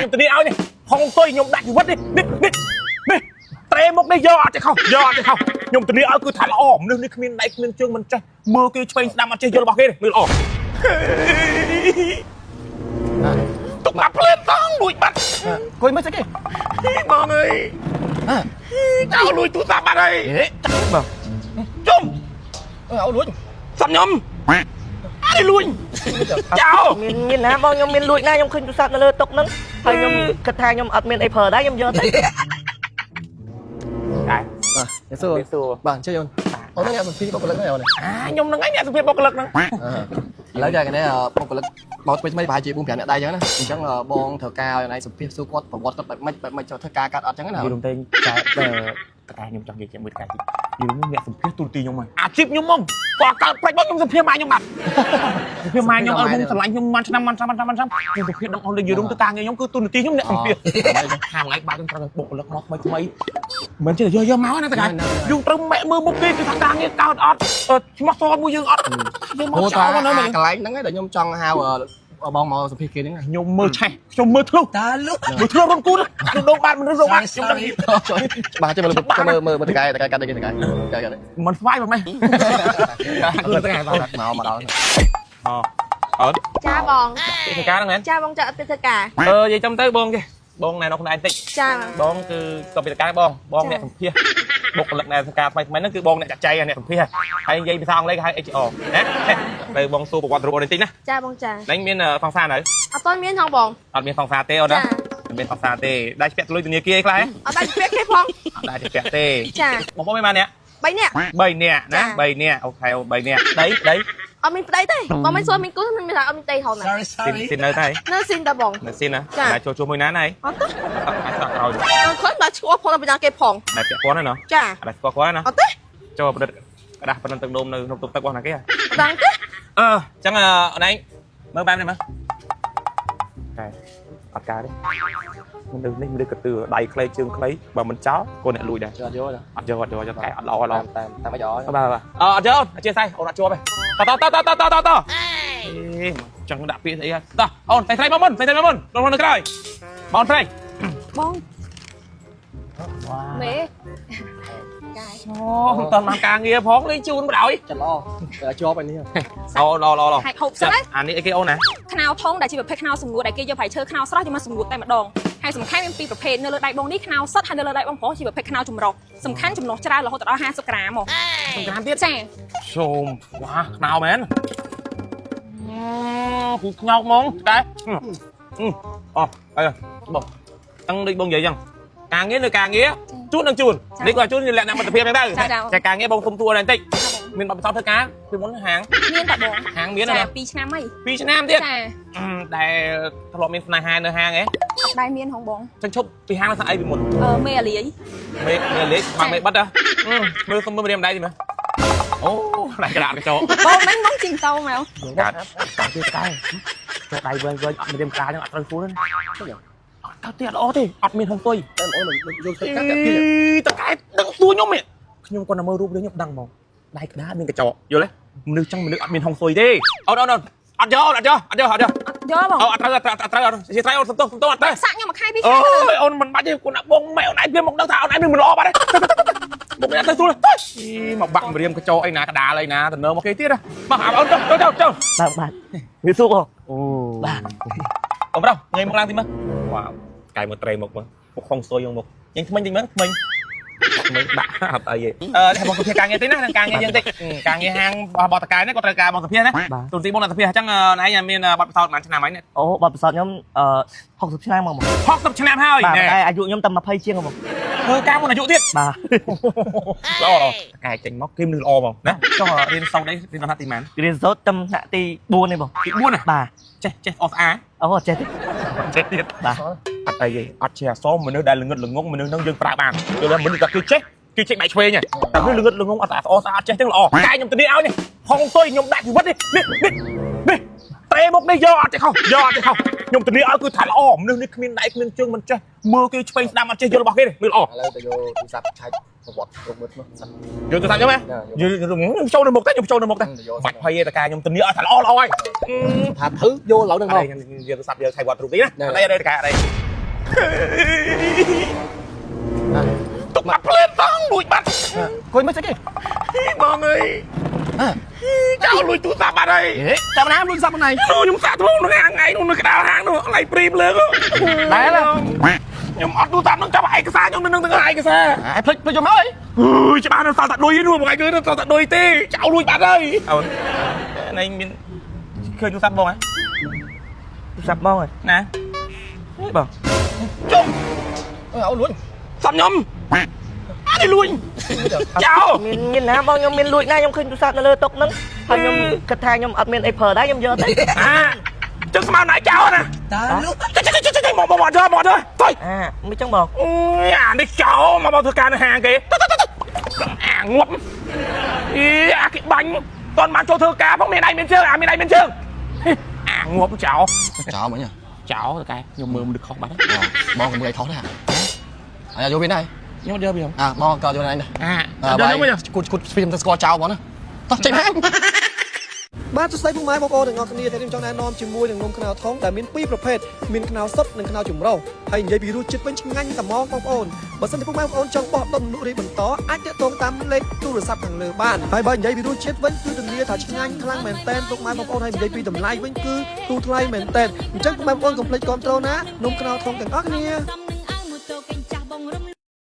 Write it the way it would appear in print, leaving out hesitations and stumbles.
ខ្ញុំធានាឲ្យនេះហុងស៊ុយខ្ញុំដាក់ជីវិតនេះនេះនេះនេះត្រេមុខនេះយកអត់ចេះខុសយកអត់ចេះខុសខ្ញុំធានាឲ្យគឺថាល្អមនុស្សនេះគ្មានដៃគ្មានជើងមិនចេះមើលគេឆ្វេងស្ដាំអត់ចេះយល់របស់គេទេមើលល្អទុកបាត់ផ្លែតងលួចបាត់ គួយមើលស្អីគេ បងអើយចោលលួចទូរស័ព្ទបាត់ហើយ បង ជុំ អើលួច សំខ្ញុំអីលួចចោល មានណាបងខ្ញុំមានលួចណាខ្ញុំឃើញទូរស័ព្ទនៅលើតុហ្នឹងហើយខ្ញុំគិតថាខ្ញុំអត់មានអីប្រើដែរខ្ញុំយកទៅ ដែរ បាទសួរបាទអញ្ជើញអូនអូនអ្នកសម្ភារបុគ្គលិកហ្នឹងអូន អាខ្ញុំនឹងឯងអ្នកសុភាពបុគ្គលិកហ្នឹង ឥឡូវចាគេនេះបុគ្គលិកមកថ្មីថ្មីប្រហែលជា4 5អ្នកដែរអញ្ចឹងណាអញ្ចឹងបងត្រូវការឲ្យណៃសម្ភារសួរគាត់ប្រវត្តិគាត់បែបម៉េចបែបម៉េចចូលធ្វើការកាត់អត់អញ្ចឹងណា យល់តែតែតែខ្ញុំចង់និយាយជាមួយកាយតិចយល់អ្នកសម្ភារទូទីខ្ញុំហ្នឹងអាជីពខ្ញុំហ្មងគាត់កើតប្រាច់មកខ្ញុំសម្ភារម៉ែខ្ញុំបាត់សម្ភារម៉ែខ្ញុំឲ្យខ្ញុំស្រឡាញ់ខ្ញុំមួយឆ្នាំមួយឆ្នាំមួយឆ្នាំមួយឆ្នាំខ្ញុំសម្ភារដឹងអស់លេងយល់ទៅការងារខ្ញុំគឺទូនាទីខ្ញុំអ្នកសម្ភារខាងឯងបើកខ្ញុំត្រូវបុគ្គលិកមកថ្មីថ្មីមិនចេះយកយកមកណាតើកាយើងត្រូវម៉ែមើលមុខគេគឺថាការងារកើតអត់ឈ្មោះសមួយយើងអត់យើងមក ព្រោះថា ចោលណា កន្លែងហ្នឹងឯងដែលខ្ញុំចង់ហៅបងមកសម្ភារគេហ្នឹង ខ្ញុំមើលឆេះខ្ញុំមើលធ្លុះ តាលុក មើលធ្លុះរំគូខ្ញុំដងបានមនុស្សរងបានខ្ញុំដឹង បាទចាំមើលមើលមើលតកែតកែកាត់គេតកែកាត់ មិនស្វាយបងម៉េះគឺតកែបាទ មកមកដល់ អូអត់ ចាបង ធ្វើការហ្នឹងមែន ចាបងចាអត់ទៅធ្វើការ អឺនិយាយចំទៅបងគេបងណែនាំខ្លួនឯងតិច ចា បងគឺក៏ពីតការបងបងអ្នកសម្ភាសបុគ្គលិកអ្នកធ្វើការថ្មីថ្មីហ្នឹងគឺបងអ្នកចាត់ចែងអ្នកសម្ភាសហើយនិយាយភាសាអង់គ្លេសគេហៅ HR ណាទៅបងសួរប្រវត្តិរូបអូនតិចណា ចាបងចា ហ្នឹងមានសង្សារនៅ អត់ទាន់មានហងបង អត់មានសង្សារទេអូនណាអត់មានសង្សារទេដែរស្ពាក់លុយធនាគារអីខ្លះ អត់ដែរពាក់គេផង អត់ដែរស្ពាក់ទេ ចា បងប្អូនមានបានអ្នក 3នាក់ 3នាក់ណា3នាក់អូខេ3នាក់ដីដី អត់មានប្តីទេបងមិនសួរមានគូមិនមានថាអត់មានប្តីហងណា sorry ស៊ីន sorry ស៊ីននៅតែ នៅស៊ីនតាបង នៅស៊ីនណាតែចូលជួបមួយណាណៃ អត់ទេ អត់អាចស្ក្រោយ អត់ឃើញដល់ឈ្មោះផងដល់ពីណាគេផង តែពាក់ព័ន្ធណា ចា អត់ស្គាល់គាត់ណា អត់ទេ ចូលប្រឌិតក្តាស់ប៉ុណ្ណឹងទឹកនោមនៅក្នុងទុកទឹករបស់ណាគេ អត់ដឹងទេ អឺចឹងអូនឯងមើលបែបនេះមើលកែអត់ការទេមនុស្សនេះមនុស្សកទឿដៃខ្លីជើងខ្លីបើមិនចោលកូនអ្នកលួចដែរ អត់យក អត់យកអត់យកអត់កែអត់ល្អអត់ល្អ តាមតាមតាមអីអត់ បាទបាទអត់យកអធិស្ឋានអូនអត់ជាប់ទេតតតតតតតអេចង់ដាក់ពាក្យស្អីតោះអូនស្រីមកមុនស្រីមកមុនបងនៅក្រោយបងស្រី បងមេ កាយ អូមិនតាន់បានការងារផងលេងជូនបណ្ដោយ ចិត្តល្អតែជាប់ឯនេះ អូល្អល្អល្អ ហែកហូបសិនណា អានេះអីគេអូនណា ខ្នោធុងដែលជាប្រភេទខ្នោសម្ងួតដែលគេយកផ្លែឈើខ្នោស្រស់យកមកសម្ងួតតែម្ដងហើយសំខាន់មានពីរប្រភេទនៅលើដៃបងនេះខ្នោសុទ្ធហើយនៅលើដៃបងប្រុសជាប្រភេទខ្នោចម្រុះសំខាន់ចំណុះច្រើនរហូតដល់50ក្រាមហ៎ ក្រាមទៀត ចា សូមវ៉ាខ្នោមែនគូខ្នោហ្មងតែអូអីបងអឹងដូចបងនិយាយចឹងការងារនៅការងារជូននឹងជូននេះក៏ជូនជាលក្ខណៈមិត្តភាពហ្នឹងទៅតែការងារបងសុំទួបន្តិចមានបទពិសោធន៍ធ្វើការពីមុនហាង មានតែបង ហាងមាន ចា ណា 2ឆ្នាំហើយ 2ឆ្នាំទៀត ចា ដែលធ្លាប់មានស្នេហានៅហាងឯង អត់ដែរមានហងបង ចឹងឈប់ពីហាងស្អីពីមុន អឺមេអាលីយ មេមេលេខបាក់មេបិទហ៎មើលសុំមើលរៀមដៃទីមើលអូដៃក្តារកញ្ចក់ បងមិនបងជីងតោមក កាត់កាត់ទៀតកែចុះដៃវែងវែងអត់មានរៀមក្តារហ្នឹងអត់ត្រូវសួរទេអត់កើតទេអត់ល្អទេអត់មានហុងទុយ តែអូនយល់ធ្វើការតាក់ទាញ តកែដឹងសួរខ្ញុំហ៎ខ្ញុំគាត់តែមើលរូបរឿងខ្ញុំដឹងហ្មងដៃក្តារមានកញ្ចក់យល់ទេមនុស្សចឹងមនុស្សអត់មានហុងស៊ុយទេអូនអូនអូនអត់យកអត់យកអត់យកអត់យក អត់យកបង អូអត់ត្រូវអត់ត្រូវអត់ត្រូវជាត្រៃអូនសុំទោសសុំទោសអត់ទេ សាក់ខ្ញុំមួយខែពីរ អូ ខែទៅ យអូនមិនបាច់ទេគាត់បងម៉ែអូនឯងវាមកដឹងថាអូនឯងមិនល្អបាត់ទេមកអ្នកទៅសួរទៅមកបាក់ម្រាមកញ្ចក់អីណាកដាលអីណាទៅនៅមកគេទៀតមកអូនទៅទៅទៅ បាទបាទវាសួរបង អូ បាទ អូប្រុសងាយមកឡើងទីមើលវ៉ាវកាយមកត្រីមកមើលមុខខុងស៊ុយមកញ៉ាំថ្មិញតិចមើលថ្មិញថ្មិញដាក់អត់អីទេអឺនេះបងសុភាការងារតិចណានឹងការងារយើងតិចការងារហាងបតកាយនេះក៏ត្រូវការបងសុភាណាទូនទីបងសុភាអញ្ចឹងណៃមានបទពិសោធន៍ប៉ុន្មានឆ្នាំហើយ អូបទពិសោធន៍ខ្ញុំអឺ60ឆ្នាំមក 60ឆ្នាំហើយ បាទតែអាយុខ្ញុំតែ20ជាងបង ធ្វើការមុនអាយុទៀត បាទ ល្អល្អកែចេញមកគេមនុស្សល្អហ្មងណាចុះរៀនសូត្រអីរៀនដល់ថ្នាក់ទីម៉ាន រៀនសូត្រតែថ្នាក់ទី4នេះបង ទី4ណា បាទ ចេះចេះអស់ស្អា អូចេះទេ ចេះទៀត បាទ អត់អីទេអត់ចេះអសរមនុស្សដែលល្ងឹតល្ងងមនុស្សហ្នឹងយើងប្រើបានយល់ទេមនុស្សតែគេចេះគេចេះបែកឆ្វេងតែមនុស្សល្ងឹតល្ងងអត់អសស្អាតចេះទាំងល្អកែខ្ញុំធានាឲ្យនេះហុងស៊ុយខ្ញុំដាក់ជីវិតនេះនេះនេះនេះត្រេមុខនេះយកអត់ចេះខុសយកអត់ចេះខុសខ្ញុំធានាឲ្យគឺថាល្អមនុស្សនេះគ្មានដៃគ្មានជើងមិនចេះមើលគេឆ្វេងស្ដាំអត់ចេះយល់របស់គេទេមើលល្អ ឥឡូវទៅយកទូរស័ព្ទឆែកប្រវត្តិគ្រប់មើលមកសិន យកទៅតាមខ្ញុំហ៎យកខ្ញុំចូលនៅមុខទេខ្ញុំចូលនៅមុខទេបាច់ភ័យទេតកាខ្ញុំធានាឲ្យថាល្អល្អហើយ ថាធ្វើយកឥឡូវហ្នឹងមក អត់យកទូរស័ព្ទយកឆៃវត្តរូបនេះណាអត់អីអត់អីតកាអត់អី ទុកបាត់ផ្លេតបងលួចបាត់ គួយមើលស្អីគេ បងអើយចោលលួចទូរស័ព្ទបាត់ហើយ ចាំណាលួចសពណៃ នោះខ្ញុំសាក់ធ្លុងនៅហាងថ្ងៃនោះនៅកណ្ដាលហាងនោះកន្លែងព្រីមលើក ដែរ ខ្ញុំអត់ទូរស័ព្ទនឹងចាប់ឯកសារខ្ញុំនៅនឹងទាំងឯកសារ អាភ្លេចភ្លេចយកមកអី អើយច្បាស់នៅសល់តែឌុយនោះបងឯងគឺសល់តែឌុយទេចោលលួចបាត់ហើយអូននេះមានឃើញទូរស័ព្ទបងហ៎ ទូរស័ព្ទបងហ៎ ណា នេះបង ជុំ អើអូនលួច សັບខ្ញុំអានេះលួចចោល មានមានណាបងខ្ញុំមានលួចណាខ្ញុំឃើញទូរស័ព្ទនៅលើតុហ្នឹងហើយខ្ញុំគិតថាខ្ញុំអត់មានអីប្រើដែរខ្ញុំយកទៅ អាចឹងស្មានណៃចោលណាតើចុចចុចចុចមកមកមកទៅមកទៅទៅ អាមិនចឹងបង អូយអានេះចោលមកមកធ្វើការនៅហាងគេទៅទៅទៅអាងាប់អីអាគេបាញ់តន់បានចូលធ្វើការផងមានដៃមានជើងអាមានដៃមានជើងអាងាប់ចោល ចោលមិញ ចោលតកែខ្ញុំមើលមិនដឹកខុសបាត់ បងក៏មើលឲ្យថោះដែរអាយកវាដែរ ខ្ញុំយកវា អាបងក៏យកឯងដែរ អា បាយគូតគូតស្ពីមទៅស្គាល់ចោលបងណាតោះចេញហាង បាទសួស្តីពុកម៉ែបងប្អូនទាំងអស់គ្នាថ្ងៃនេះខ្ញុំចង់ណែនាំជាមួយនឹងនំខ្នុរធំដែលមានពីរប្រភេទមានខ្នុរសុទ្ធនិងខ្នុរចម្រុះហើយនិយាយពីរសជាតិវិញឆ្ងាញ់តែហ្មងបងប្អូនបើសិនជាពុកម៉ែបងប្អូនចង់បោះដុំលក់រីបន្តអាចទាក់ទងតាមលេខទូរស័ព្ទខាងលើបានហើយបើនិយាយពីរសជាតិវិញគឺធានាថាឆ្ងាញ់ខ្លាំងមែនតែនពុកម៉ែបងប្អូនហើយនិយាយពីតម្លៃវិញគឺទូថ្លៃមែនតែនអញ្ចឹងពុកម៉ែបងប្អូនកុំភ្លេចគាំទ្រណានំខ្នុរធំទាំងអស់គ្នា។